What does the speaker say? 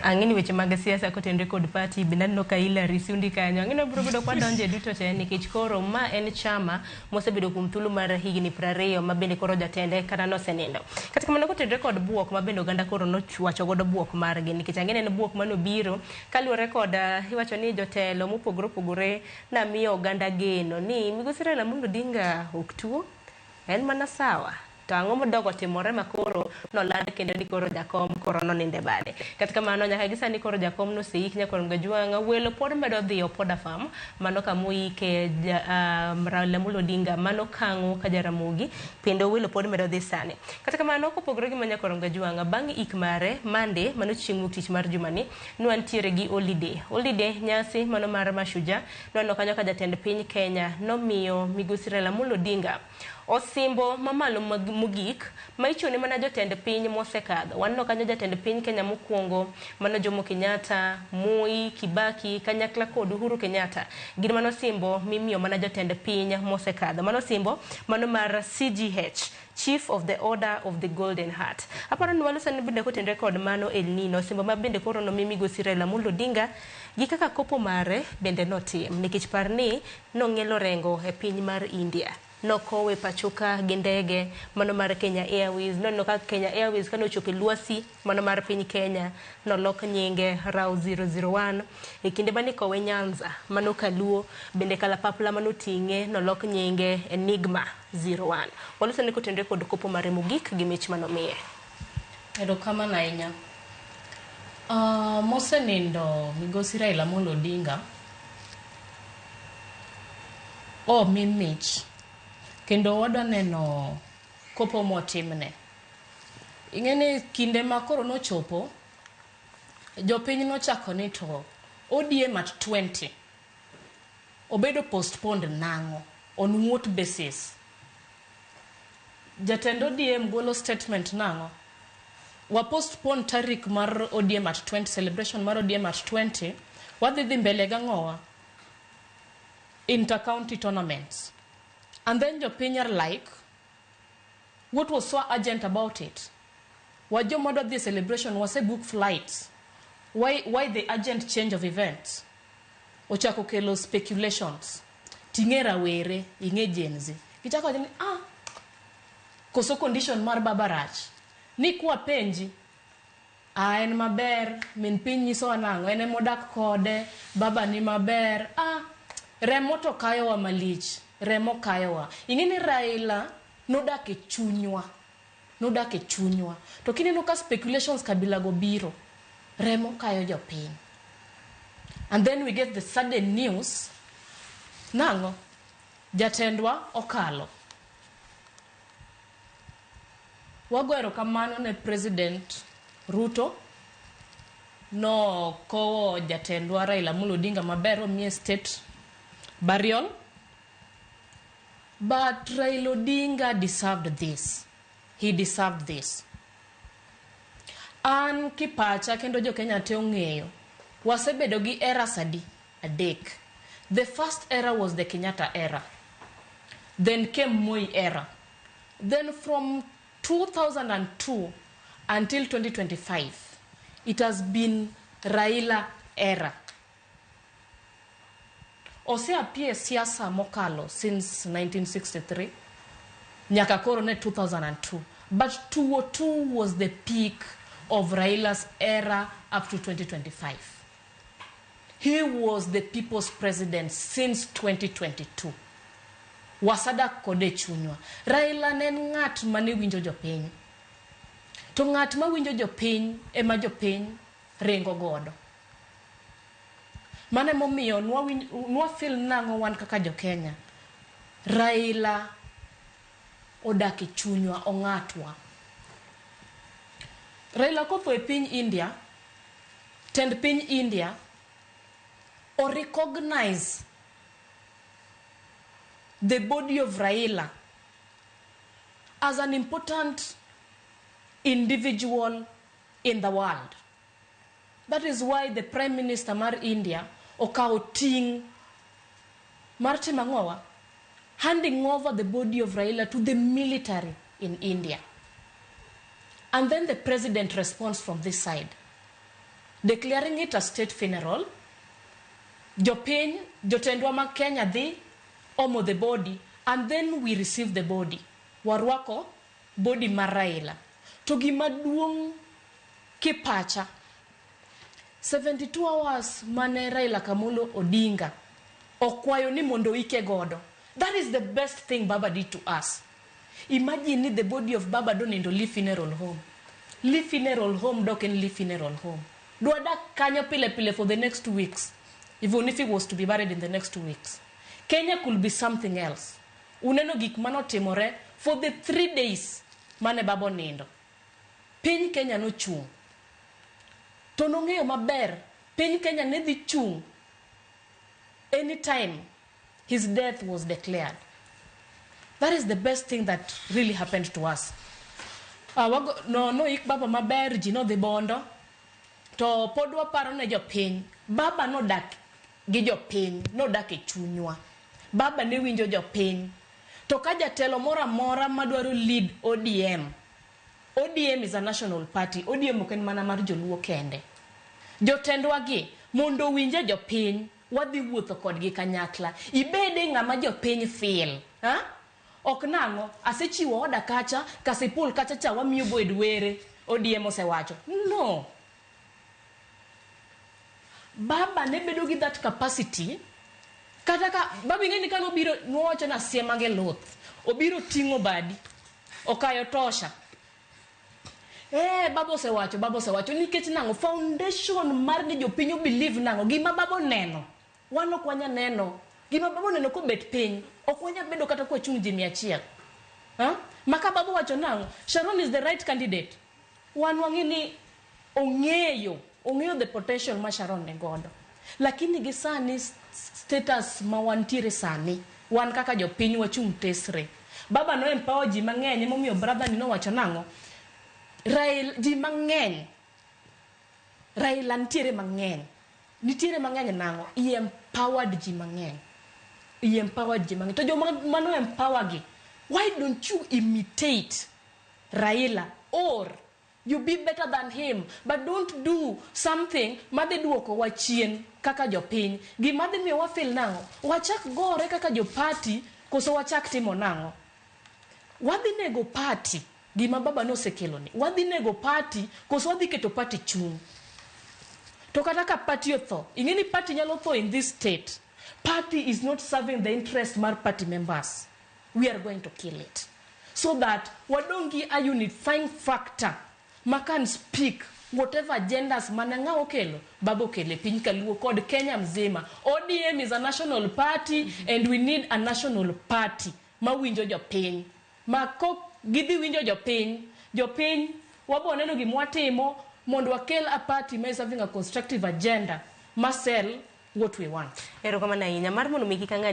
Ang'e ni weche mag siasa kotenore kod party bende aneno ka Hillary Sundi kanyo. Ang'e ni wabiro bedo kwadonjo e duto te nikech koro ma en chama mosebedo kuom thuolo mar higni 20 ma bende koro jatende kata nosenindo. Kata kamano kotenore kod buok ma bende oganda koro nochwacho godo buok margi nikech ang'e ni en buok manobiro kaluwore kod iwacho ni jotelo mopogore opogore namiyo oganda geno ni migosi Raila Amolo Odinga ok tuo en mana sawa. To ang'o modok otimore ma koro noland kendo ni koro jakom koro nonindo e bade. Kata kamano nyaka gi sani koro jakom noseik nyakwar Mgajwang' welo pod medo dhi Opoda Farm mano kama oike Raila Amolo Odinga mano Kang'o ka Jaramogi kendo welo pod medo dhi sani. Kata kamano kopogore gi ma nyakwar Mgajwang' bang' ik mare Monday mano chieng' wuok tich mar jumani nwantiere gi holiday. Holiday nyasi mano mar Mashujaa nwaneno kanyo ka jatend piny Kenya nomiyo migosi Raila Amolo Odinga Osimbo mamalo mogik ma ichiwone mana jotend piny mosekadho. Waneno kanyo jatend piny Kenya mokwongo mano Jomo Kenyatta, Moi, Kibaki kanyakla kod Uhuru Kenyatta. Gin mano osimbo mimiyo mana jotend piny mosekadho. Mano osimbo mano mar CGH, Chief of the Order of the Golden Heart. Aparo ni waloso ni bende kotenre kod mano El Nino, osimbo ma bende koro nomi migosi Raila Amolo Odinga gi kaka kopo mare bende notim. Nikech par ni nong'ielo orengo e piny mar India. Nokowe pachoka gi ndege mano mar Kenya Airways. Noneno ka Kenya Airways kane ochopo e lwasi mano mar piny Kenya, nolok nyinge RAO 001. E kinde mane ikowe Nyanza, mano Kaluo, bende kalapapla mane oting'e nolok nyinge Enigma 01. Walosone kotenore kod kopo mare mogik gi mich mane omiye. Erokamano ahinya. Mosenindo Migosi Raila Amolo Odinga omi mich kendo wadwa neno kopo motimne. Ing'e ni kinde ma koro nochopo, jopiny nochako ni to ODM at 20 obedo postponed nang'o? On what basis? Jatend ODM golo statement nang'o? Wa postpone tarik mar ODM at 20, celebration mar ODM at 20, wadhi dhi mbele gang'owa? Inter-county tournaments. And then jopiny are like, what was so urgent about it? Wajoma dwa dhi celebration, wase book flights. Why the urgent change of events? Ochako kelo speculations. Ting'e rawere, ing'e Gen Z. Gichako wacho ni, ah, koso condition mar baba rach. Ni kwa penji, ah, en maber, min piny nyisowa nang'o, en emodak kode, baba ni maber. Ah, remo to kayowa malich, remo kayowa. Ing'e ni Raila nodak e chunywa. Nodak e chunywa. To kineno ka speculations kabila go biro, remo kayo jopiny. And then we get the sudden news, nang'o? Jatendwa okalo. Wago erokamano ne President Ruto, nokowo jatendwa Raila Amolo Odinga maber omiye state burial. But Raila Odinga deserved this. He deserved this. An kipacha kendo jo Kenya te ong'eyo, wasebedo gi eras adi? Adek. The first era was the Kenyatta era. Then came Moi era. Then from 2002 until 2025, it has been Raila era. Ose appear siasa mokalo since 1963 nyaka koro ne 2002. But 2002 was the peak of Raila's era up to 2025. He was the people's president since 2022. Wasadak kode e chunywa. Raila ne en ng'at mane winjo jopiny. To ng'at ma winjo jopiny ema jopiny ringo godo. Mano emomiyo nwa feel nang'o wan kaka jo Kenya. Raila odak e chunywa, ong'atwa. Raila kotho e piny India, tend piny India o recognize the body of Raila as an important individual in the world. That is why the Prime Minister mar India okawo ting' mar timo ang'owa? Handing over the body of Raila to the military in India. And then the president responds from this side. Declaring it a state funeral, jopiny, jotendwa mag Kenya dhi omo the body and then we receive the body. Warwako body mar Raila. To gima duong' kipacha, 72 hours mane Raila Kamolo Odinga okwayo ni mondo oike godo. That is the best thing Baba did to us. Imagine ni the body of Baba donindo Lee Funeral Home. Lee Funeral Home dok en Lee Funeral Home. Dwadak kanyo pile pile for the next 2 weeks. Even if he was to be buried in the next 2 weeks. Kenya could be something else. Uneno gik manotimore for the 3 days mane Baba onindo. Piny Kenya nochung'. To nong'eyo maber piny Kenya ne dhi chung' anytime his death was declared. That is the best thing that really happened to us. No, noik Baba maber, ji nodhi Bondo, to pod waparo ne jopiny. Baba nodak gi jopiny, nodak e chunywa. Baba ne winjo jopiny. To ka jatelo moro amora madwaro lead ODM, ODM is a national party. ODM ok en mana mar joluo kende. Jotendwa gi mondo owinje jopiny, wadhi wuotho kodgi kanyakla. Ibede ng'ama jopiny feel. Ha? Ok nang'o, asechiwo oda kacha, Kasipul kacha cha wamiyo Boyd Were, ODM osewacho. No. Baba ne bedo gi that capacity kata ka baba ing'e ni kanobiro nowacho ni asiema gi luth obiro ting'o badi okayo tosha. Eh, baba osewacho, baba osewacho nikech nang'o foundation mar ni jopiny obelieve nang'o gima baba oneno wan ok wanya neno gima baba oneno kobet piny ok wanya bedo kata kwachung' ji 100. Ha? Maka baba owacho nang'o Sharon is the right candidate, wan wang'e ni ong'eyo ong'eyo the potential ma Sharon ni godo, lakini gi sani status ma wantiere sani wan kaka jopiny wachung' tesre. Baba no empower ji mang'eny, emomiyo brother ni nowacho nang'o Raila ji mang'eny Raila nitiere mang'eny nitiere mang'eny nang'o i empowered ji mang'eny, i empowered ji mang'eny to joma mano empower gi, why don't you imitate Raila or you be better than him? But don't do something madhi duoko wa chien kaka jopiny. Gima dhi miyo wafeel nang'o wachak gore kaka jopati koso wachak timo nang'o wadhi nego party. Gima baba nosekelo ni wadhi nego party koso wadhi keto party chung'. To kata ka party otho, ing'e ni party nyalo tho in this state, party is not serving the interest mar party members, we are going to kill it so that wadong' gi a unifying factor ma can speak whatever agendas mane ng'a okelo baba okelo e piny kaluo kod Kenya mzima. ODM is a national party and we need a national party mawinjo jopiny ma kok gidhi winjo jopiny. Jopiny wabo neno gima watimo mondo wakel a party ma is having a constructive agenda ma sell what we want. Erokamano ahinya mar mondo mi kik ang'ad.